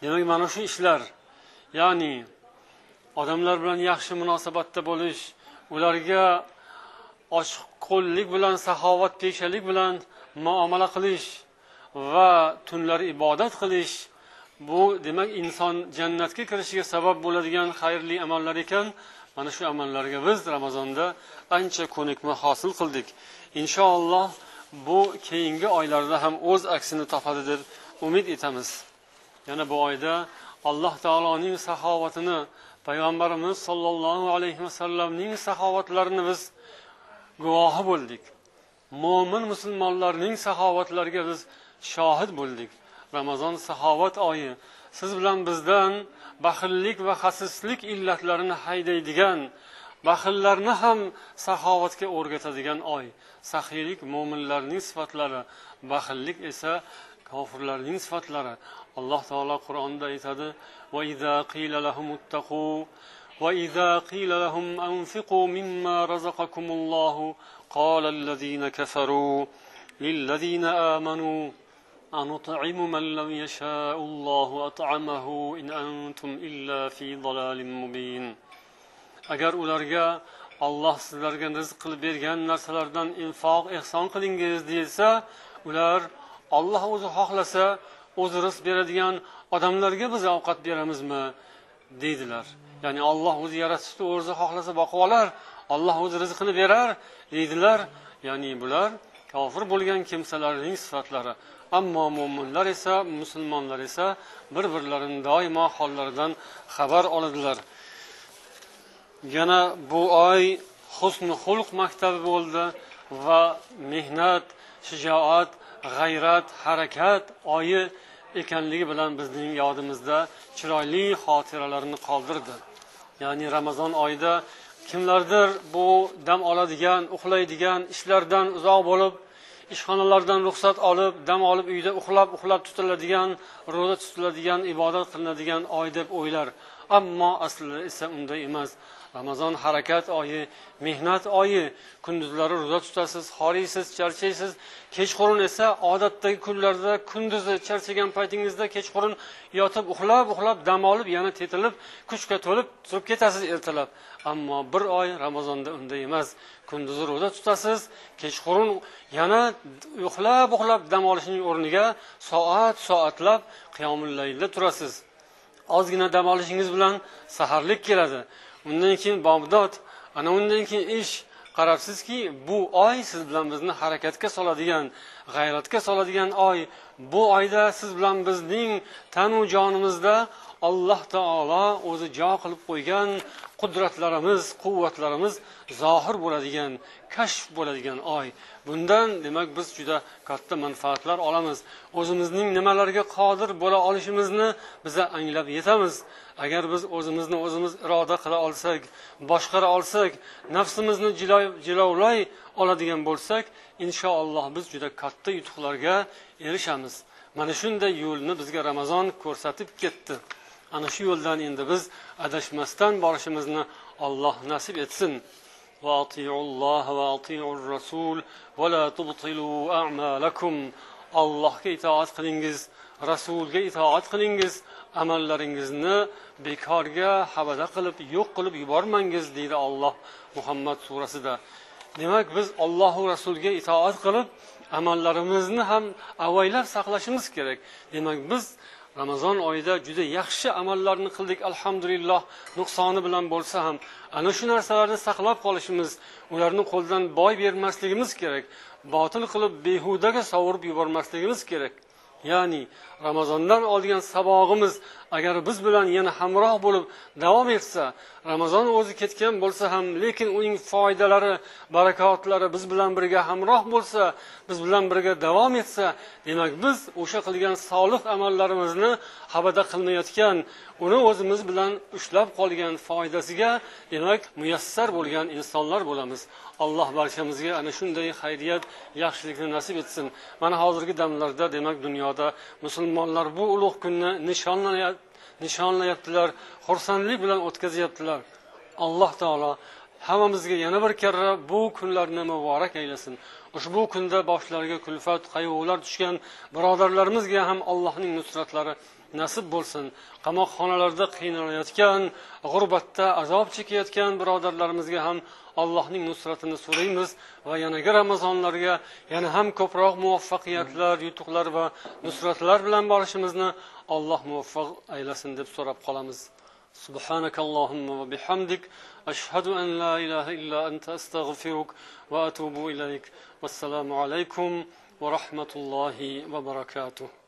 Demak, mana shu ishlar, ya'ni odamlar bilan yaxshi munosabatda bo'lish, ularga ochiq qo'llik bilan, saxovat peshalik bilan muomala qilish va tunlar ibodat qilish, bu demak inson jannatga kirishiga sabab bo'ladigan xayrli amallar ekan. Mana shu amallarga biz Ramazonda ancha ko'nikma hosil qildik. Inshaalloh bu keyingi oylarda ham o'z aksini topadi deb umid etamiz. Yana bu oyda Alloh taoloning saxovatini, payg'ambarimiz sollallohu alayhi vasallamning saxovatlarini biz guvohi bo'ldik. Mo'min musulmonlarning saxovatlariga biz shohid bo'ldik. Ramazon saxovat oyi. Siz bilan bizdan baxillik va xasislik illatlarini haydaydigan, baxillarni ham saxovatga o'rgatadigan oy. Saxiylik mo'minlarning sifatlari, baxillik esa kofirlarning sifatlari. Alloh taolo Qur'onda aytadi: "Va iza qila lahum ittaqu va iza qila lahum anfiqu mimma razaqakumullohu qala allazina kafaru lillazina amanu anut'imu man lam yasha'ullohu at'amahu in antum illa fi dalalin mubin." Agar ularga Alloh sizlarga rizq qilib bergan narsalardan infoq ehson qilingiz deyilsa, ular Alloh o'zi xohlasa o'zi rizq beradigan odamlarga biz ovqat beramizmi deydilar. Ya'ni Alloh o'zi yaratishdi, o'zi xohlasa boqib olar, Alloh o'zi rizqini berar deydilar. Ya'ni bular kofir bo'lgan kimsalarning sifatlari. Ammo mo'minlar esa, musulmonlar esa bir-birlarini doimo hollaridan xabar oladilar. Yana bu oy husn xulq maktabi bo'ldi va mehnat, shijoat, g'ayrat, harakat oyi ekanligi bilan bizning yodimizda chiroyli xotiralarni qoldirdi. Ya'ni Ramazon oyida kimlardir bu dam oladigan, uxlaydigan ishlardan uzoq bo'lib, ishxonalardan ruxsat olib, dam olib uyda uxlab tutiladigan, ro'za tutiladigan, ibodat qilinadigan oy deb o'ylar. Ammo aslida esa unday emas. Ramazon harakat oyi, mehnat oyi. Kunduzlari ro'za tutasiz, horiysiz, charchaysiz. Kechqurun esa odatdagi kunlarda kunduzi charchagan paytingizda kechqurun yotib uxlab dam olib, yana tetilib, kuchga to'lib turib ketasiz ertalab. Ammo bir oy Ramazonda unday emas. Kunduzi ro'za tutasiz, kechqurun yana uxlab dam olishning o'rniga soat soatlab qiyomul laylda turasiz. Ozgina dam olishingiz bilan saharlik keladi. Undan keyin bomdod, ana undan keyin ish. Qarabsizki, bu oy siz bilan bizni harakatga soladigan, g'ayratga soladigan oy. Bu oyda siz bilan bizning tanu jonimizda Alloh taolo o'zi jo qilib qo'ygan qudratlarimiz, quvvatlarimiz zohir bo'ladigan, kashf bo'ladigan oy. Bundan demak biz juda katta manfaatlar olamiz. O'zimizning nimalarga qodir bo'la olishimizni biz anglab yetamiz. Agar biz o'zimizni o'zimiz iroda qila olsak, boshqara olsak, nafsimizni jilovlay oladigan bo'lsak, inshaalloh biz juda katta yutuqlarga erishamiz. Mana shunday yo'lni bizga Ramazon ko'rsatib ketdi. Ana shu yo'ldan endi biz adashmasdan borishimizni Alloh nasib etsin. Va atiulloh va atiur rasul va la tubtilu a'malakum. Allohga itoat qilingiz, rasulga itoat qilingiz, amallaringizni bekorga havada qilib, yo'q qilib yubormangiz deydi Alloh Muhammad surasida. Demak, biz Alloh va rasulga itoat qilib, amallarimizni ham avaylab saqlashimiz kerak. Demak, biz Ramazon oyida juda yaxshi amallarni qildik, alhamdulillah, nuqsoni bilan bo'lsa ham ana shu narsalarni saqlab qolishimiz, ularni qo'ldan boy bermasligimiz kerak. Botil qilib behudaga sovurib yubormasligimiz kerak. Ya'ni Ramazondan olgan sabog'imiz agar biz bilan yana hamroh bo'lib davom etsa, Ramazon o'zi ketgan bo'lsa ham, lekin uning foydalari, barakotlari biz bilan birga hamroh bo'lsa, biz bilan birga davom etsa, demak biz o'sha qilgan solih amallarimizni havada qilmayotgan, uni o'zimiz bilan ushlab qolgan foydasiga demak muyassar bo'lgan insonlar bo'lamiz. Alloh barchamizga ana shunday xayriyat, yaxshilikni nasib etsin. Mana hozirgi damlarda demak dunyoda musulmonlar bu ulug' kunni nishonlayaptilar, xursandlik bilan o'tkazyaptilar. Alloh taolo hammamizga yana bir karra bu kunlarni muborak aylasin. Ushbu kunda boshlariga kulfat, qayg'ular tushgan birodarlarimizga ham Allohning nusratlari nasib bo'lsin. Qamoqxonalarda qiynalayotgan, g'urbatda azob chekayotgan birodarlarimizga ham Allohning nusratini so'raymiz va yanagi Ramazonlarga yana ham ko'proq muvaffaqiyatlar, yutuqlar va nusratlar bilan borishimizni Alloh muvaffaq aylasin deb so'rab qolamiz. Subhanakallohumma va bihamdik, ashhadu an la ilaha illa anta, astag'firuk va atubu ilayk. Vassalomu alaykum va rahmatullohi va barakatuh.